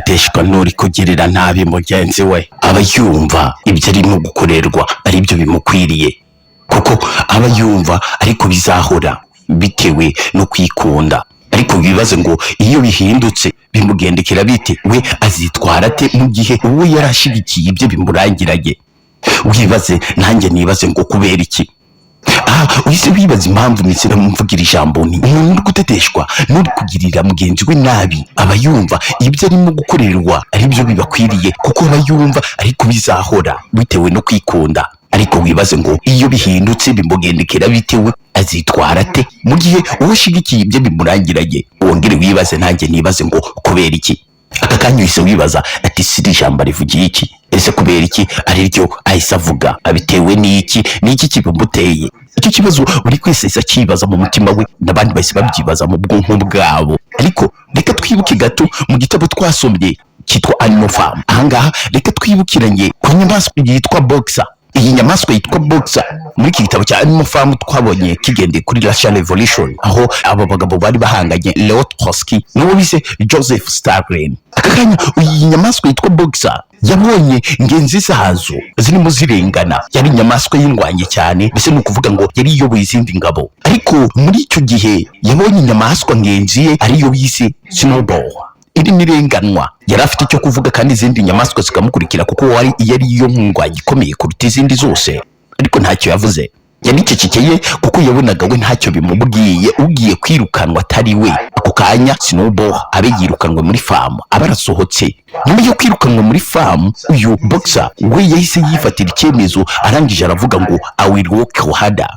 Guteteshwa n'uri kugirira nabi mugenzi we, aba yumva ibyo arimo gukorerwa ari byo bimukwiriye, kuko aba yumva ariko bizahora bitewe no kwikunda. Ariko bibaze ngo iyo bihindutse bimugendekera bite? We azitwara ate mu gihe uwo yari ashyigikiye ibyo bimurangiranye? Wibaze nanjye nibaze ngo kubera iki? Aha uhise wibaza impamvu mpise mvugira ijambo ni umuntu uri guteteshwa n'uri kugirira mugenzi we nabi, aba yumva ibyo arimo gukorerwa ari byo bibakwiriye, kuko aba yumva ariko bizahora bitewe no kwikunda. Ariko wibaze ngo iyo bihindutse bimugendekera bitewe, azitwara ate mu gihe uwo ashyigikiye ibyo bimurangiranye? Wongere wibaze nanjye nibaze ngo kubera iki? Aka kanya uhise wibaza ati: "Si iri jambo rivugiye iki? Ese kubera iki ari ryo ahise avuga? Abitewe n'iki? N'iki kibimuteye?" Icyo kibazo buri wese ahise akibaza mu mutima we, n'abandi bahise babyibaza mu bwonko bwabo. Ariko reka twibuke gato mu gitabo twasomye cyitwa Animal Farm. Ahangaha reka twibukiranye ku nyamaswa yitwa Boxer. Iyi nyamaswa yitwa Boxer muri iki gitabo cya Animal Farm twabonye kigendeye kuri Russian Revolution, aho abo bagabo bari bahanganye, Leo Trotsky n'uwo bise Joseph Stalin. Aka kanya iyi nyamaswa yitwa Boxer yabonye ngenzi zazo zirimo zirengana. Yari inyamaswa y'indwanyi cyane, mbese ni ukuvuga ngo yari iyoboye izindi ngabo. Ariko muri icyo gihe yabonye inyamaswa ngenzi ye, ariyo bise Snowball, irimo irenganwa. Yari afite icyo kuvuga kandi izindi nyamaswa zikamukurikira, kuko wari yari iyo ndwanyi ikomeye kuruta izindi zose. Ariko ntacyo yavuze, yaricecekeye, kuko yabonaga we ntacyo bimubwiye, ugiye kwirukanwa atari we. Ako kanya Snowball abe yirukanwe muri farm, aba arasohotse. Nyuma yo kwirukanwa muri farm, uyu Boxer we yahise yifatira icyemezo, arangije aravuga ngo "I will work harder."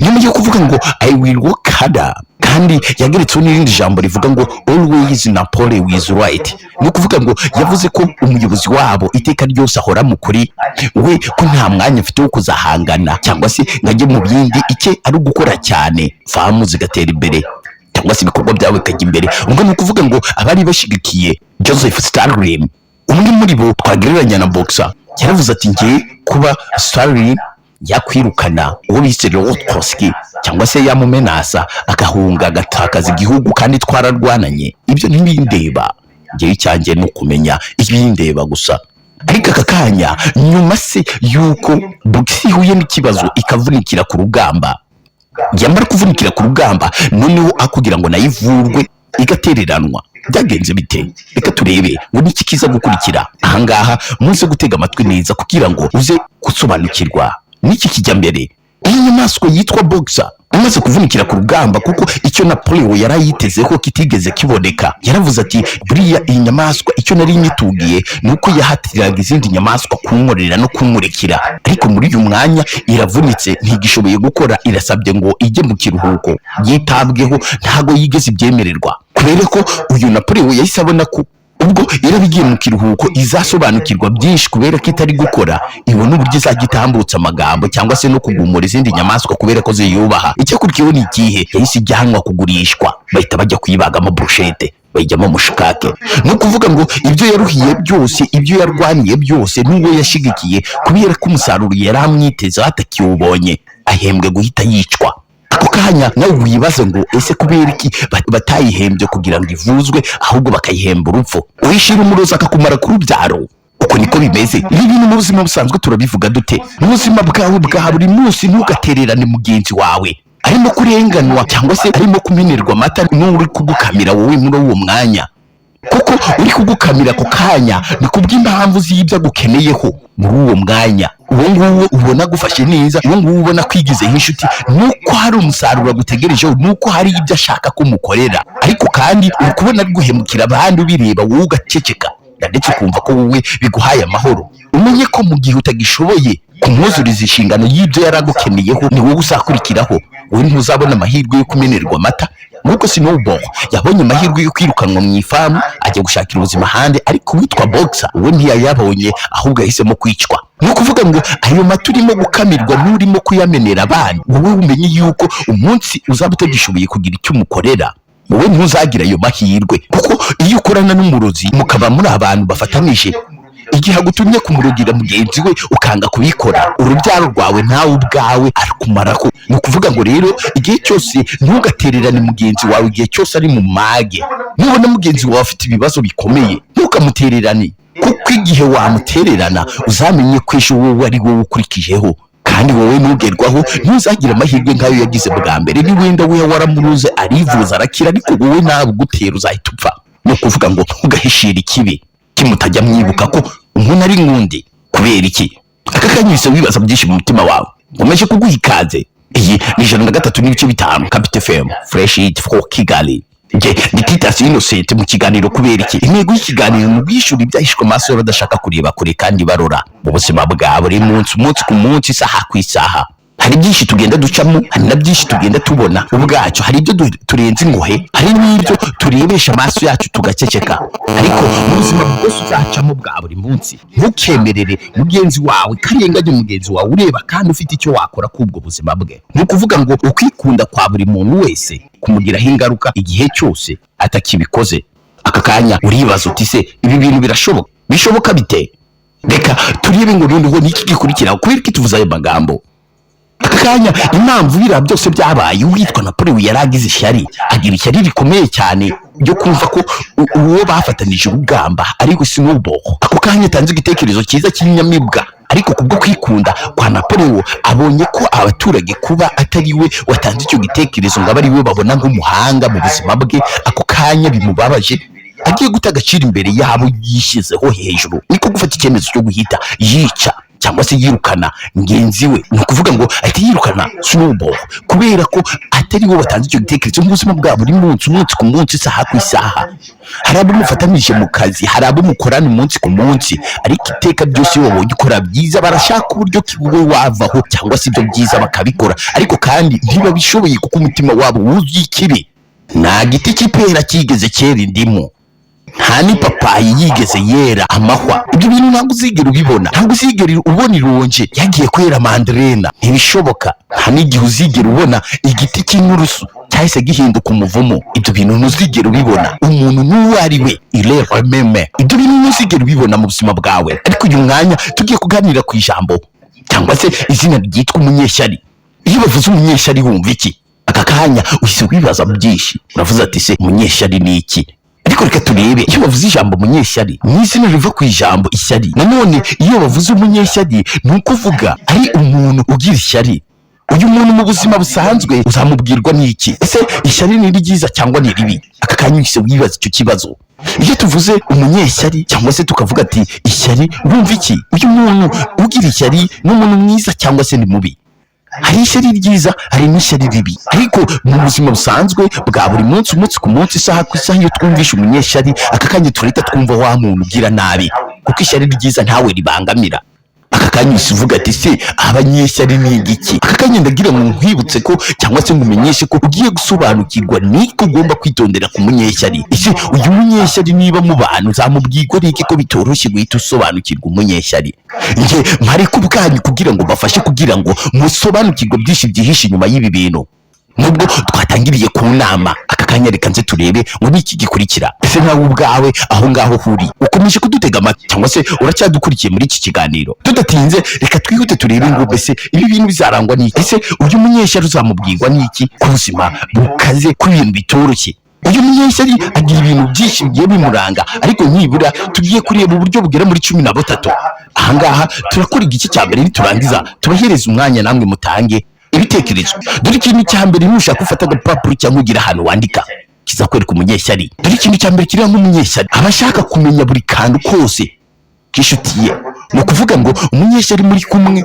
Nyuma yo kuvuga ngo "I will work harder", kandi yageretseho n'irindi jambo rivuga ngo "Always Napoleon is right." Ni ukuvuga ngo yavuze ko umuyobozi wabo iteka ryose ahora mu kuri, we ko nta mwanya afite wo kuzahangana cyangwa se ngo ajye mu bindi, icye ari ugukora cyane, farm zigatera imbere cyangwa se ibikorwa byabo bikajya imbere. Ubwo ni ukuvuga ngo abari bashyigikiye Joseph Stalin, umwe muri bo twagereranya na Boxer, yaravuze ati: "Ngiye kuba Stalin yakwirukana uwo bise Leo Trotsky cyangwa se yamumenasa agahunga agatakaza igihugu kandi twararwananye, ibyo ntibindeba. Ngewe icyanjye ni ukumenya ibindeba gusa." Ariko aka kanya, nyuma se yuko Boxer ihuye n'ikibazo ikavunikira ku rugamba, yamara kuvunikira ku rugamba, noneho akugira ngo nayo ivurwe igatereranwa, byagenze bite? Reka turebe ngo niki kiza gukurikira ahangaha. Muze gutega amatwi neza kugira ngo uze gusobanukirwa n'iki kijya mbere. Iyi nyamaswa yitwa Boxer imaze kuvunikira ku rugamba, kuko icyo Napoleon yari ayitezeho kitigeze kiboneka, yaravuze ati: "Buriya iyi nyamaswa icyo nari nyitugiye ni uko yahatiraga izindi nyamaswa kunkorera no kunkurikira, ariko muri uyu mwanya iravunitse, ntigishoboye gukora, irasabye ngo ijye mu kiruhuko yitabweho." Ntago yigeze ibyemererwa, kubera ko uyu Napoleon yahise abona ko ubwo iraba igiye mu kiruhuko izasobanukirwa byinshi, kubera ko itari gukora, ibona uburyo izajya itambutsa amagambo cyangwa se no kugumura izindi nyamaswa kubera ko ziyubaha. Icyakurikiyeho ni ikihe? Yahise ijyanwa kugurishwa, bahita bajya kuyibagamo brochette, bayijyamo mushikake. Ni ukuvuga ngo ibyo yaruhiye byose, ibyo yarwaniye byose, n'uwo yashigikiye, kubera ko umusaruro yari amwitezeho atakiwubonye, ahembwe guhita yicwa ako kanya. Nawe wibaze ngo ese kubera iki batayihembye kugira ngo ivuzwe, ahubwo bakayihemba urupfu? Wishira umurozi akakumara ku rubyaro, uko niko bimeze. Ibi bintu mu buzima busanzwe turabivuga dute? Mu buzima bwawe bwa buri munsi, ntugatererane mugenzi wawe arimo kurenganwa cyangwa se arimo kumenerwa amata n'uri kugukamira wowe muri uwo mwanya, kuko uri kugukamira ako kanya ni kubw'impamvu z'ibyo agukeneyeho muri uwo mwanya. Uwo nguwo ubona agufashe neza, uwo nguwo ubona kwigizeho inshuti, nuko hari umusaruro agutegerejeho, nuko hari ibyo ashaka ko umukorera. Ariko kandi uri kubona ari guhemukira abandi, ubireba wowe ugaceceka, ndetse ukumva ko wowe biguhaye amahoro. Umenye ko mu gihe utagishoboye kumwuzuriza inshingano y'ibyo yari agukeneyeho, ni wowe uzakurikiraho. Wowe ntuzabona amahirwe yo kumenerwa amata nk'uko Snowball yabonye amahirwe yo kwirukanwa mu ifarm ajya gushakira ubuzima ahandi. Ariko uwitwa Boxer we ntiyayabonye, ahubwo yahisemo kwicwa. Ni ukuvuga ngo ayo mata urimo gukamirwa n'urimo kuyamenera abana, wowe umenye yuko umunsi uzaba utagishoboye kugira icyo umukorera, wowe ntuzagira ayo mahirwe. Kuko iyo ukorana n'umurozi, mukaba muri abantu bafatanije, Igihe agutumye kumurugira mugenzi we ukanga kubikora, urubyaro rwawe nawe ubwawe arakumarako. Ni ukuvuga ngo rero, igihe cyose ntugatererane mugenzi wawe igihe cyose ari mu mage. Nubona mugenzi wawe afite ibibazo bikomeye, ntukamutererane, kuko igihe wamutererana uzamenye ko ejo wowe ari wowe ukurikijeho, kandi wowe ntugerwaho, ntuzagira amahirwe nk'ayo yagize bwa mbere. Ni wenda we waramuruze arivuza arakira, ariko wowe nawe ugutera uzahita upfa. Ni ukuvuga ngo ntugahishire ikibi kimutajya mwibuka ko umuntu ari nkundi. Kubera iki? Aka kanya uhise wibaza byinshi mu mutima wawe. Nkomeje kuguha ikaze. Iyi ni 103.5 Capital FM, Fresh Hit for Kigali. Nge ni Titus Innocent mu kiganiro Kubera Iki. Intego y'ikiganiro ni ubwishura ibyahishwe amaso y'abadashaka kureba kure kandi barora mu buzima bwa buri munsi, umunsi ku munsi, isaha ku isaha. Hari byinshi tugenda ducamo, hari na byinshi tugenda tubona ubwacu. Hari ibyo turenze ingohe, hari n'ibyo turebesha amaso yacu tugaceceka. Ariko mu buzima bwose uzacamo bwa buri munsi, ntukemerere mugenzi wawe karenganye mugenzi wawe ureba kandi ufite icyo wakora k'ubwo buzima bwe. Ni ukuvuga ngo ukwikunda kwa buri muntu wese kumugiraho ingaruka igihe cyose atakibikoze. Aka kanya uribaza uti: "Se ibi bintu birashoboka? Bishoboka bite?" Reka turebe ngo noneho niki gikurikiraho. Kubera ko tuvuze ayo magambo aka kanya, impamvu biriya byose byabaye, uwitwa Napoleon yari agize ishyari, agira ishyari rikomeye cyane ryo kumva ko uwo bafatanije urugamba ari we Snowball ako kanya atanze igitekerezo cyiza cy'inyamibwa. Ariko kubwo kwikunda kwa Napoleon, abonye ko abaturage kuba atari we watanze icyo gitekerezo ngo abe ari we babona nk'umuhanga mu buzima bwe, ako kanya bimubabaje, agiye guta agaciro imbere yabo yishyizeho hejuru, niko gufata icyemezo cyo guhita yica cyangwa se yirukana ngenzi we. Ni ukuvuga ngo ahita yirukana Snowball kubera ko atari we watanze icyo gitekerezo. Mu buzima bwa buri munsi, umunsi ku munsi, isaha ku isaha, hari abo mufatanije mu kazi, hari abo mukorana umunsi ku munsi, ariko iteka ryose iyo babonye ukora byiza, barashaka uburyo ki wowe wavaho cyangwa se ibyo byiza bakabikora, ariko kandi ntibabishoboye kuko umutima wabo wuzuye ikibi. Nta giti cy'ipera cyigeze cyera indimu, nta n'ipapayi yigeze yera amahwa. Ibyo bintu ntabwo uzigera ubibona. Ntabwo uzigera ubona ironje yagiye kwera manderena, ntibishoboka. Nta n'igihe uzigera ubona igiti cy'inturusu cyahise gihinduka umuvumo. Ibyo bintu ntuzigera ubibona. Umuntu n'uwo ari we irere meme, ibyo bintu ntuzigera ubibona mu buzima bwawe. Ariko uyu mwanya tugiye kuganira ku ijambo cyangwa se izina ryitwa umunyeshyari. Iyo bavuze umunyeshyari wumva iki? Aka kanya uhise wibaza byinshi, uravuze ati: "Se umunyeshyari ni iki?" Ariko reka turebe. Iyo bavuze ijambo umunyeshyari, ni izina riva ku ijambo ishyari. Nanone iyo bavuze umunyeshyari, ni ukuvuga ari umuntu ugira ishyari. Uyu muntu mu buzima busanzwe uzamubwirwa n'iki? Ese ishyari ni ryiza cyangwa ni ribi? Aka kanya uhise wibaza icyo kibazo. Iyo tuvuze umunyeshyari cyangwa se tukavuga ati ishyari, wumva iki? Uyu muntu ugira ishyari ni umuntu mwiza cyangwa se ni mubi? Hari ishyari ryiza, hari n'ishyari ribi. Ariko mu buzima busanzwe bwa buri munsi, umunsi ku munsi, isaha ku isaha, iyo twumvishe umunyeshyari, aka kanya turahita twumva wa muntu ugira nabi, kuko ishyari ryiza ntawe ribangamira. Aka kanya uhise uvuga ati: "Se abanyeshyari ni igiki?" Aka kanya ndagira ngo nkwibutse ko cyangwa se ngumenyeshe ko ugiye gusobanukirwa niko ugomba kwitondera ku munyeshyari. Ese uyu munyeshyari niba mu bantu uzamubwirwa n'iki ko bitoroshye guhita usobanukirwa umunyeshyari? Njye mpari ku bwanyu kugira ngo mbafashe, kugira ngo musobanukirwe byinshi byihishe inyuma y'ibi bintu. Nubwo twatangiriye ku nama, aka kanya reka nze turebe ngo niki gikurikira. Ese nawe ubwawe aho ngaho uri ukomeje kudutega amatwi cyangwa se uracyadukurikiye muri iki kiganiro? Tudatinze, reka twihute turebe ngo mbese ibi bintu bizarangwa n'iki? Ese uyu munyeshyari uzamubwirwa n'iki ku buzima bukaze, ku ibintu bitoroshye? Uyu munyeshyari agira ibintu byinshi bigiye bimuranga, ariko nibura tugiye kureba uburyo bugera muri 13. Ahangaha turakora igice cya mbere, niturangiza tubahereza umwanya namwe mutange ibitekerezo. Dore ikintu cya mbere: nushaka ufata agapapuro cyangwa ugira ahantu wandika kizakwereka umunyeshyari. Dore ikintu cya mbere kiranga umunyeshyari: aba ashaka kumenya buri kantu kose k'inshuti ye. Ni ukuvuga ngo umunyeshyari muri kumwe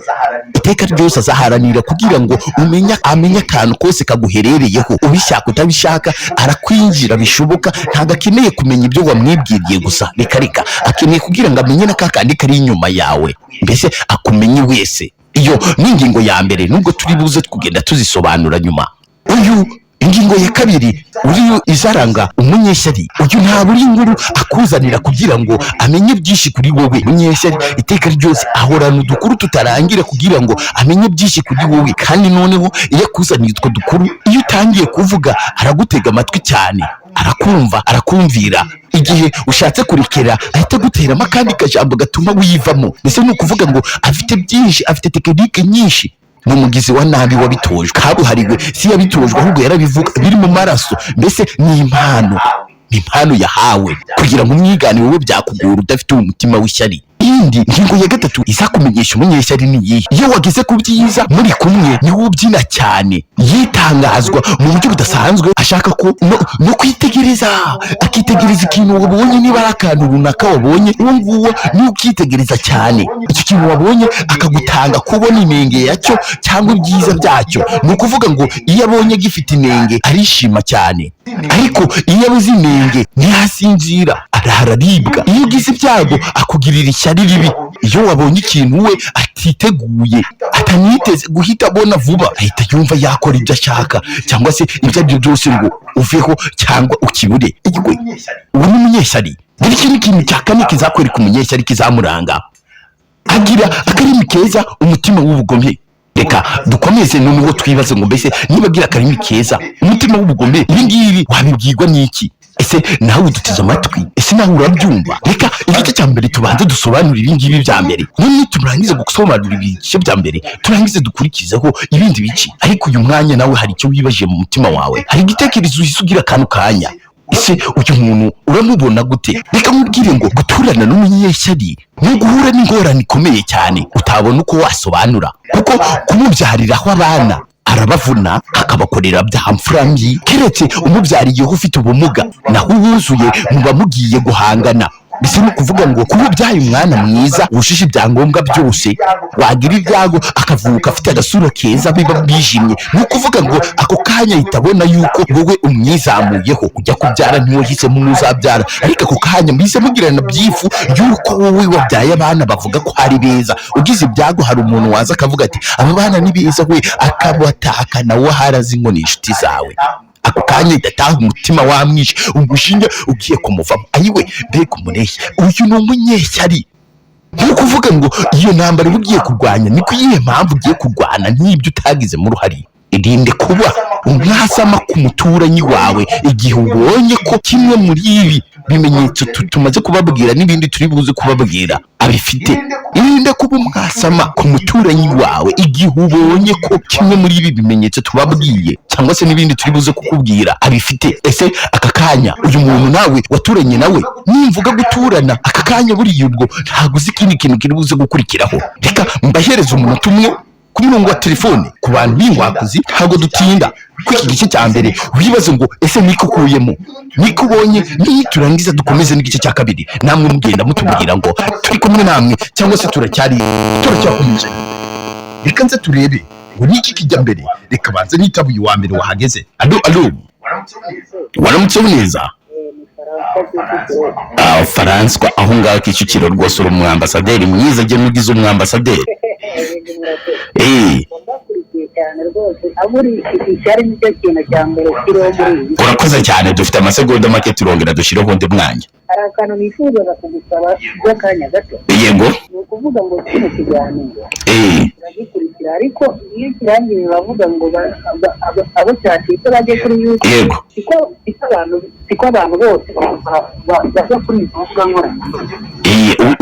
iteka ryose azaharanira kugira ngo umenye, amenye akantu kose kaguherereyeho, ubishaka utabishaka arakwinjira bishoboka. Ntabwo akeneye kumenya ibyo wamwibwiriye gusa, reka reka, akeneye kugira ngo amenye na ka kandi kari inyuma yawe, mbese akumenye wese. Iyo ni ingingo ya mbere, nubwo turi buze kugenda tuzisobanura nyuma. Uyu, ingingo ya kabiri uriyo izaranga umunyeshyari: uyu ntabwo uri inkuru akuzanira kugira ngo amenye byinshi kuri wowe. Umunyeshyari iteka ryose ahorana udukuru tutarangira kugira ngo amenye byinshi kuri wowe. Kandi noneho iyo akuzaniye utwo dukuru, iyo utangiye kuvuga aragutega amatwi cyane, arakumva, arakumvira. Igihe ushatse kurekera, ahita aguteramo akandi kajambo gatuma wivamo. Mbese ni ukuvuga ngo afite byinshi, afite technique nyinshi. Ni umugizi wa nabi wabitojwe kabuhariwe. Si yabitojwe, ahubwo yarabivuga, biri mu maraso. Mbese ni impano, ni impano yahawe. Kugira ngo umwigane wowe byakugora udafite uwo mutima w'ishyari. Iyindi ngingo ya gatatu izakumenyesha umunyeshyari ni iyihe? Iyo wageze ku byiza muri kumwe, niwe ubyina cyane, yitangazwa mu buryo budasanzwe, ashaka ko no kwitegereza, akitegereza ikintu wabonye. Niba ari akantu runaka wabonye, uwo nguwo niwe ukitegereza cyane icyo kintu wabonye, akagutanga kubona inenge yacyo cyangwa ibyiza byacyo. Ni ukuvuga ngo iyo abonye gifite inenge arishima cyane, ariko iyo abuze inenge ntiyasinzira, arara aribwa. Iyo ugize ibyago akugirira ishyari ribi. Iyo wabonye ikintu we atiteguye, ataniteze guhita abona vuba, ahita yumva yakora ibyo ashaka cyangwa se ibyo ari byo byose ngo uveho cyangwa ukibure. Yewe, uwo ni umunyeshyari. Dore iki ni ikintu cya kane kizakwereka umunyeshyari, kizamuranga: agira akarimi keza, umutima w'ubugome. Reka dukomeze noneho twibaze ngo mbese niba agira akarimi keza, umutima w'ubugome, ibi ngibi wabibwirwa n'iki? Ese nawe uduteze amatwi, ese nawe urabyumva? Reka igice cya mbere tubanze dusobanure ibi ngibi bya mbere. None turangize gusobanura ibice bya mbere, turangize dukurikizeho ibindi bice. Ariko uyu mwanya nawe hari icyo wibajije mu mutima wawe, hari igitekerezo uhise ugira akantu kanya. Ese uyu muntu uramubona gute? Reka mubwire ngo guturana n'umunyeshyari ni uguhura n'ingorane ikomeye cyane utabona uko wasobanura, kuko kumubyariraho abana arabavuna, akabakorera bya mfura mbi, keretse umubyariyeho ufite ubumuga, naho uwuzuye muba mugiye guhangana. Mbese ni ukuvuga ngo kuba ubyaye umwana mwiza wujuje ibyangombwa byose, wagira ibyago akavuka afite agasura keza, biba byijimye, ni ukuvuga ngo ako kanya ahita abona yuko wowe umwizamuyeho. Ujya kubyara ntiwahisemo n'uzabyara, ariko ako kanya muhise mugirana byifu yuko wowe wabyaye abana bavuga ko ari beza. Ugize ibyago hari umuntu waza akavuga ati: "Aba bana ni beza we", akabataka, nawe aharazi ngo ni inshuti zawe. Ako kanya ahita ataha umutima wamwishe, umujinya ugiye kumuvamo. Ayiwe, mbega umuneshyi! Uyu ni umunyeshyari. Ni ukuvuga ngo iyo ntambara uba ugiye kurwanya, ni ku iyihe mpamvu ugiye kurwana n'ibyo utagizemo uruhare? Irinde kuba umwasama ku muturanyi wawe igihe ubonye ko kimwe muri ibi bimenyetso tumaze kubabwira n'ibindi turi buze kubabwira abifite. Irinde kuba umwasama ku muturanyi wawe igihe ubonye ko kimwe muri ibi bimenyetso tubabwiye cyangwa se n'ibindi turi buze kukubwira abifite. Ese aka kanya uyu muntu nawe waturanye nawe, nimvuga guturana aka kanya, buriya ubwo ntabwo uzi ikindi kintu kiri buze gukurikiraho. Reka mbahereze umunota umwe ku murongo wa telefone ku bantu b'ingwakuzi. Ntabwo dutinda ku iki gice cya mbere. Wibaze ngo ese niko ukuyemo, niko ubonye? Niturangiza dukomeze n'igice cya kabiri, namwe mugenda mutubwira ngo turi kumwe namwe cyangwa se turacyakomeje. Reka nze turebe ngo niki kijya mbere. Reka banze nitabuye uwa mbere wahageze. Allo, allo, waramutse neza? Ah, Faranswa, aho ngaho Kicukiro rwose uri umwambasaderi mwiza, jya nugize umwambasaderi. Ndakurikiye cyane rwose, aburi ishyari nicyo kintu cya mbere kiriho muri iyi. Urakoze cyane. Dufite amasegonda make, turongera dushyireho undi mwanya. Hari akantu nifuzaga kugusaba by'akanya gato. Yego. Ni ukuvuga ngo kino kiganiro turagikurikira, ariko iyo kirangiye bavuga ngo abo cyacitse bajye kuri YouTube. Siko abantu bose bajya kuri izo mbuga nkoranyambaga.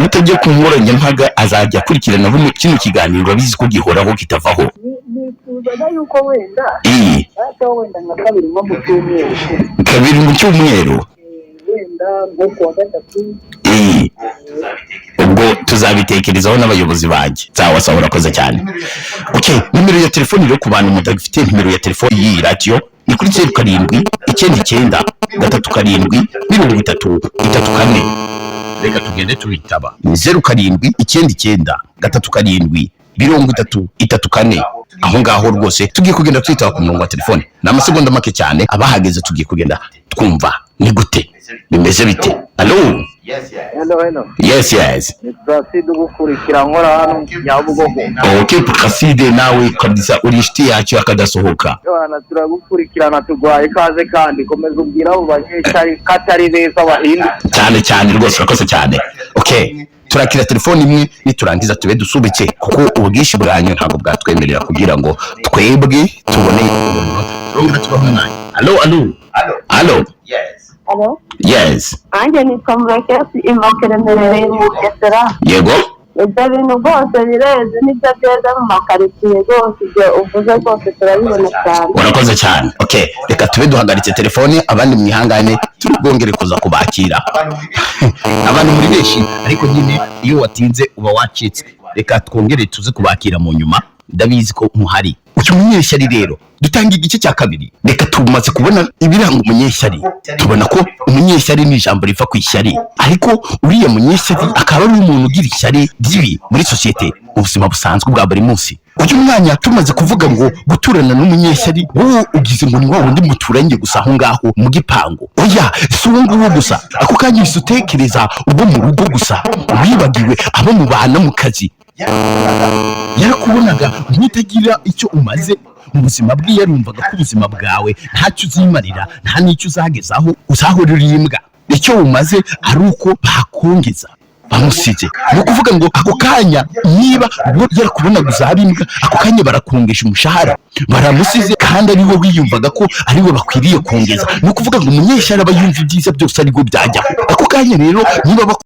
Utajya ku nkoranyambaga azajya akurikirana kino kiganiro, abizi ko gihoraho kitavaho. Nifuzaga yuko wenda hacaho wenda nka kabiri nko mu cyumweru. Kabiri mu cyumweru? Wenda nko ku wa gatatu. Ubwo tuzabitekerezaho n'abayobozi banjye. Sawa sawa, urakoze cyane. Okay, nimero ya telefoni rero ku bantu mudafite nimero ya telefoni y'iyi radiyo ni kuri 0799373034. Reka tugende tubitaba. Ni 0799373034. Aho ngaho rwose tugiye kugenda twitaba ku murongo wa telefone. Ni amasegonda make cyane. Abahageze tugiye kugenda twumva ni gute bimeze bite. Allo? Hello, hello. Yes. Ni Placide ugukurikira, nkora hano Nyabugogo. Okay, Placide, nawe kabisa uri inshuti yacu akadasohoka. Yohana, turagukurikirana, turwaye ikaze, kandi komeza ubwira abo banyeshyari ko atari beza, bahinduka. Cyane cyane rwose, urakoze cyane. Okay, turakira telefone imwe, niturangiza tube dusubitse, kuko ubwinshi bwanyu ntabwo bwatwemerera kugira ngo twebwe tubone umunota. Turongera tubahe umwanya. Allo, allo, allo. Alo? Yes. Nanjye nitwa Murekezi Imokere, mperereye mu Bugesera. Yego. Ibyo bintu rwose bireze, nibyo byeze mu makaritsiye rwose. Ibyo uvuze rwose turabibona cyane. Urakoze cyane. Okay, reka tube duhagaritse telefone, abandi mwihangane, turi bwongere kuza kubakira. Abantu muri benshi, ariko nyine iyo watinze uba wacitse. Reka twongere tuze kubakira mu nyuma, ndabizi ko muhari. Uyu munyeshyari rero, dutanga igice cya kabiri. Reka tumaze kubona ibiranga umunyeshyari, tubona ko umunyeshyari ni ijambo riva ku ishyari, ariko uriya munyeshyari akaba ari umuntu ugira ishyari ry'ibi muri sosiyete, mu buzima busanzwe bwa buri munsi. Uyu mwanya tumaze kuvuga ngo guturana n'umunyeshyari, wowe ugize ngo ni wa wundi muturanye gusa aho ngaho mu gipangu. Oya, si uwo nguwo gusa. Ako kanya uhise utekereza uwo mu rugo gusa, wibagiwe abo mubana mu kazi. Yarakubonaga nk'utagira icyo umaze mu buzima bwe, yarumvaga ko ubuzima bwawe ntacyo uzimarira, nta n'icyo uzagezaho, uzahora uri imbwa, icyo umaze ari uko bakongeza bamusige. Ni ukuvuga ngo ako kanya niba bo yarakubonaga uzaba imbwa, ako kanya barakongesha umushahara, baramusize, kandi ari we wiyumvaga ko ari we bakwiriye kongeza. Ni ukuvuga ngo umunyeshyari aba yumva ibyiza byose ari we byajyaho ako kanya. Rero niba